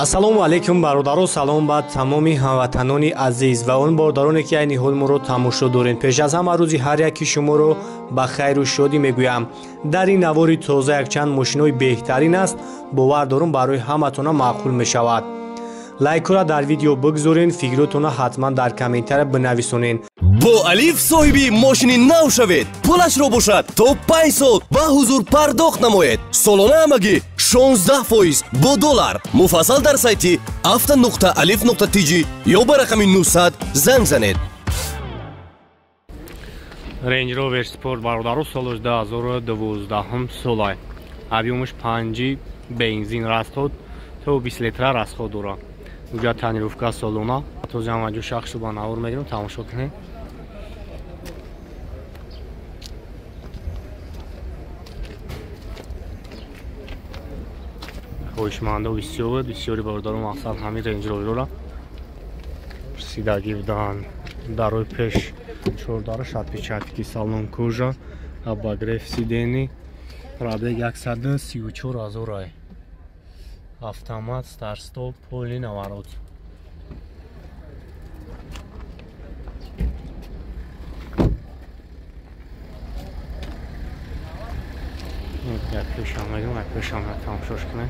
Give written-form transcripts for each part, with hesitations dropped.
Ассалому алайкум бародаро, салом ба тамоми ҳамватанони азиз ва он бародароне ки айни ҳол моро тамошо доред. Пеш аз ҳама рӯзи ҳар яки шуморо ба хайру шодӣ мегӯям. Дар ин навори тоза якчанд мошинои беҳтарин аст, бовар дорум барои ҳаматона маъқул мешавад. Лайкҳоро дар видео бигзорен, фикротона ҳатман дар комментария бинависонен. Бо Алиф соҳиби мошини нав шавед. Пулашро бошад то 5 сол ба ҳузур пардохт намоед. Солона ҳамагӣ 16% бо доллар. Муфассал дар сайти auto.alif.tj ё ба рақами 900 занг занед. Range Rover Sport бародаро, соли 2012 солай. Объёмаш 5 бензин расход то 20 литра расход дорад. Уҷа тонировка солона. Тоза ҳамаҷо шахсу ба навор мегирам, тамошо кунед. Хоҳишмандо бисёр буд, бисёри бародаро мақсад ҳамин Range Rover-ро сидагӣ буданд. Дарои пеш чордара шатпечатки салон кожа, обогрев сидени, пробег 134 ҳазор ай. Автомат, старт-стоп, полный наворот. Як пешам мегирам, як пешам тамошош кунем.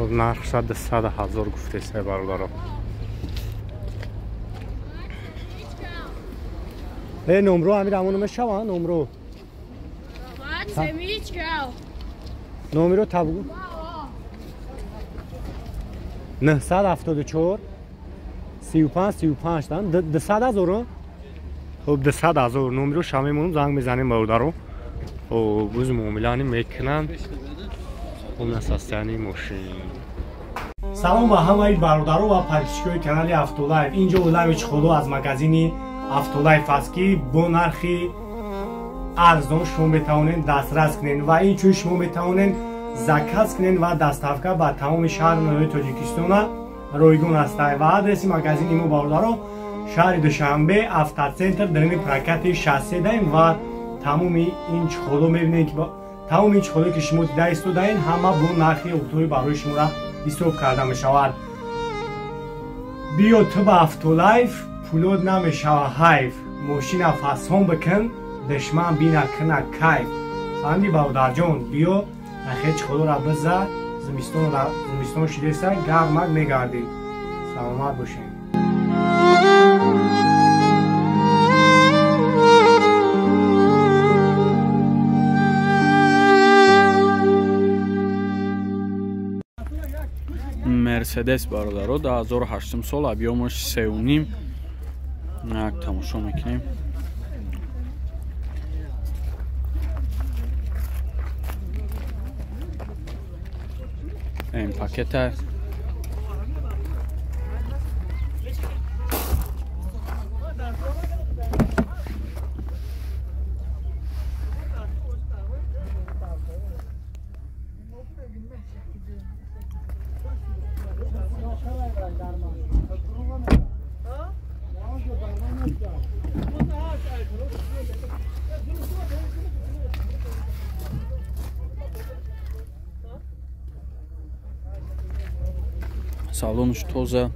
Нарх 200 ҳазор гуфтесай бародаро. Э номро ҳамин ҳамоно мешава номро. Номеро табгу. 974 35 35 дан 200 ҳазор. Хуб 200 ҳазор номеро ша мемонам, занг мезанем бародаро. Хуб буз муомилани мекунанд. Салом ба ҳамаи бародаро ва подписчикои канали Автолайф. Инҷо олами чиходо аз магазини Автолайф аст, ки бо нархи арзон шумо метавонед дастрас кунед ва инчунин шумо метавонед заказ кунед ва доставка ба тамоми шаҳру ноҳияи Тоҷикистона ройгон аст. Ва адреси магазини мо бародаро шаҳри Душанбе, Автоцентр, дарини прокати 63 даем ва тамоми ин чиходо мебинед, ки тамоми ин чиходое ки шумо дида истодаед, ҳама бо нархи оптовӣ барои шуморо ҳисоб карда мешавад. Биё ту ба Автолайф, пулот намешава ҳайф. Мошина фасон бикун, душман бина куна кайф. Фаҳмидӣ бародарҷон? Биё нахе чиходоро биза, зимистон шидеса, гармак мегардӣ. Саломат бошед. Мерседес бародаро 2008 сол, объёмаш 3.5. Як тамошо мекунем. Ин пакета салонш тоза.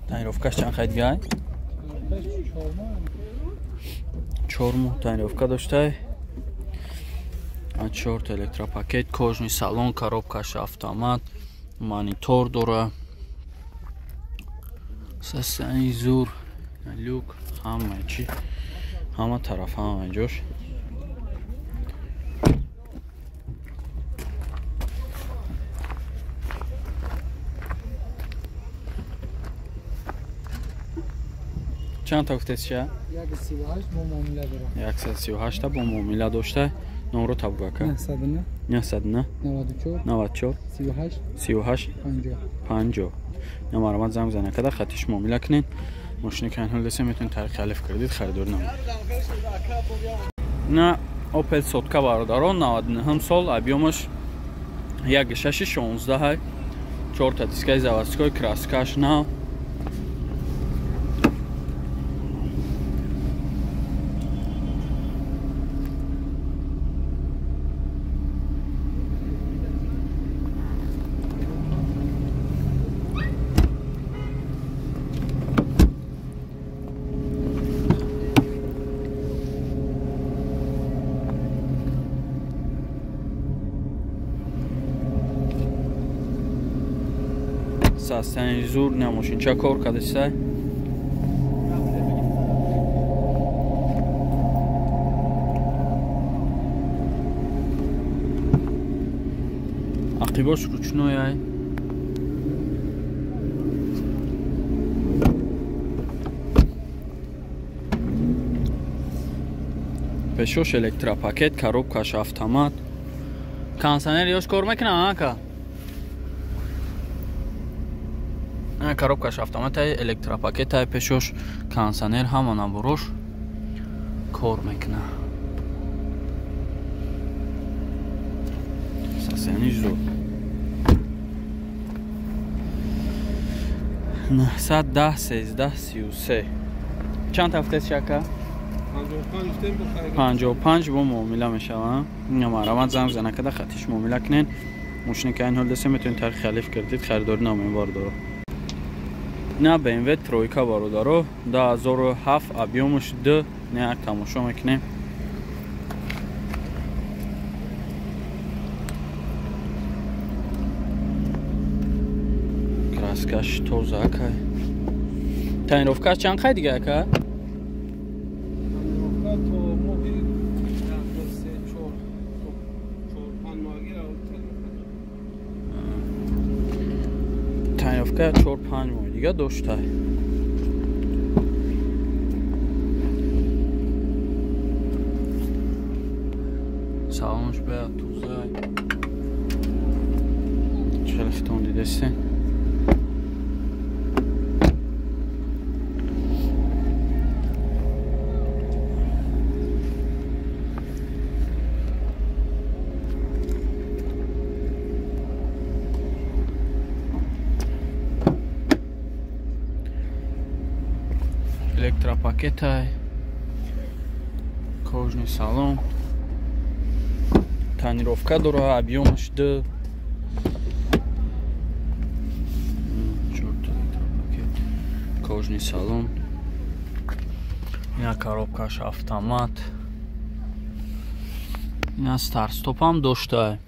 Тонировкаш чанд хай дигай? 4 моҳ тонировка доштай. 4 та электропакет, кожный салон, коробкаш автомат, монитор дора. Состояние зур, люк, ҳама чи, ҳама тараф, ҳама ҷош. Чанд та гуфтесиша? 138 бо муомила дорад. 138 та бо муомила дошта. Номро табгӯ ака. 909 909 94 94 38 38 50 50. Номаромад занг бизанед када хатиш муомила кунед. Мошини ки ҳол десе метавонед тариқи алиф кредит харидорӣ намоед. На Opel сотка бародарон 99 сол, объёмаш 1.6 16, 4 та дискаи заводской, краскаш нав. Састани зур на мошинча кор кардасай. Ақибош ручной ай. Пешош электропакет, коробкаш автомат. Кондиционер ёш кор мекунад, ака? Коробкаш автоматай, электропакетай, пешош кондиционер ҳама наборош кор мекунад. Состояние зуд. 910 13 33. Чанд ҳафтаст шака? 55 бо муомила мешавад. Номаромад занг бизанед када хатиш муомила кунед. Мошине ки айн ҳол десе метавонед тариқи халиф кредит харидорӣ намоед бародаро. На BMW тройка бародаро 2007, объёмаш 2, не як тамошо мекунем. Краскаш тоза акай. Тонировкаш чанд қай дига ака? Тонировка то моҳи 1 3 4 4 5 моҳи Тонировка 4-5 моҳ дига дошта. Салонш беяд тоза. Хеле хитон дидастен. Электропакетай, кожный салон, тонировка дора, объёмаш 2. Чорта электропакет, кожный салон. Ина коробкаш автомат. Ина старт-стопам дошта.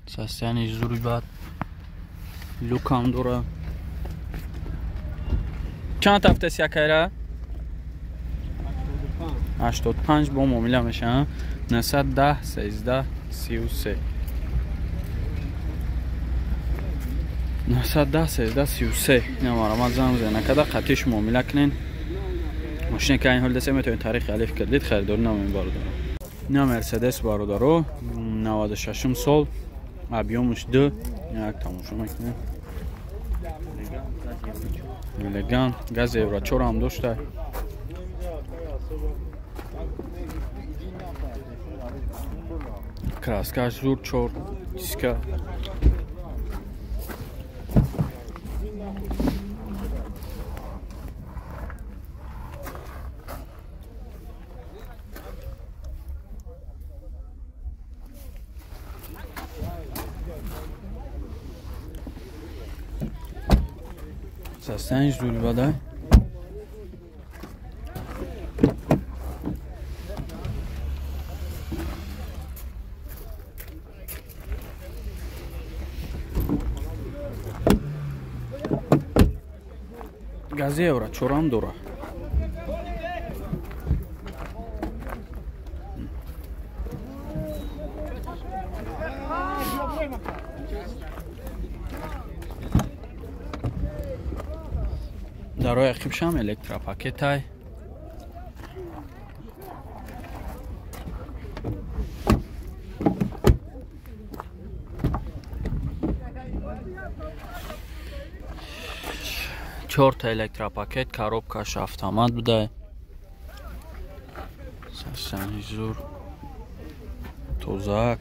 Состояние зури бад. Люкам дора. Чанд ҳафтаст якайра? 85 бо муомила мешавад. 910 13 33. 910 13 33. Номаромад занг бизанед када хатиш муомила кунед. Мошине ки айн ҳол десе метавонед тариқи алиф кредит харидорӣ намоед бародаро. На Мерседес бародаро 96 сол, объёмаш 2, як тамошо мекунем. Элегант, газ евро 4 ҳам дошта. Краскаш зур, 4 диска. Состояние зури бадай. Гази евро 4 дора. Дарои ақибшам электропакетай. Чорта электропакет, коробкаш автомат буда. Сасани зур. Тозак.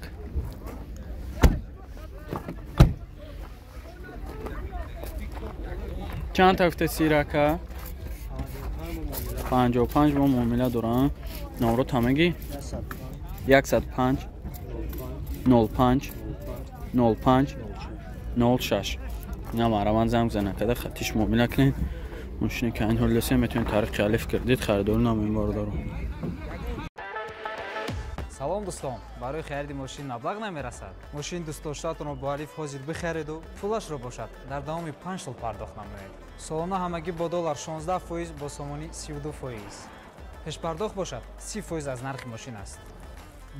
Чанд та гуфте сирака? 55 бо муомила дорам. Номро тамеги? 105 05 05 06. Ина мараман занг зана када хатиш муомила кунед. Мошине ки айн ҳол лесе метавонед тариқи алиф кредит харидорӣ намоед бародаро. Салом дӯстон, барои хариди мошин маблағ намерасад. Мошини дӯстдоштаатонро бо алиф ҳозир бихариду пулашро бошад дар давоми 5 сол пардохт намоед. Солона ҳамагӣ бо доллар 16%, бо сомонӣ 32%. Пешпардохт бошад 30% аз нархи мошин аст.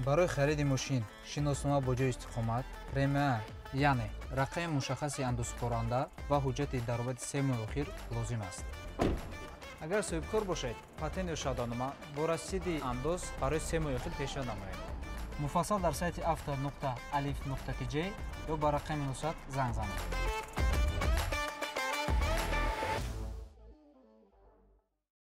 Барои хариди мошин шиноснома бо ҷои истиқомат, РМА, яъне рақами мушаххаси андозсупоранда ва ҳуҷҷати даромади 3 моҳи охир лозим аст. Агар соҳибкор бошед, патент ё шаҳодатнома бо расиди андоз барои 3 моҳи охир пешниҳод намоед. Муфассал дар сайти auto.alif.tj ё ба рақами 900 занг занед.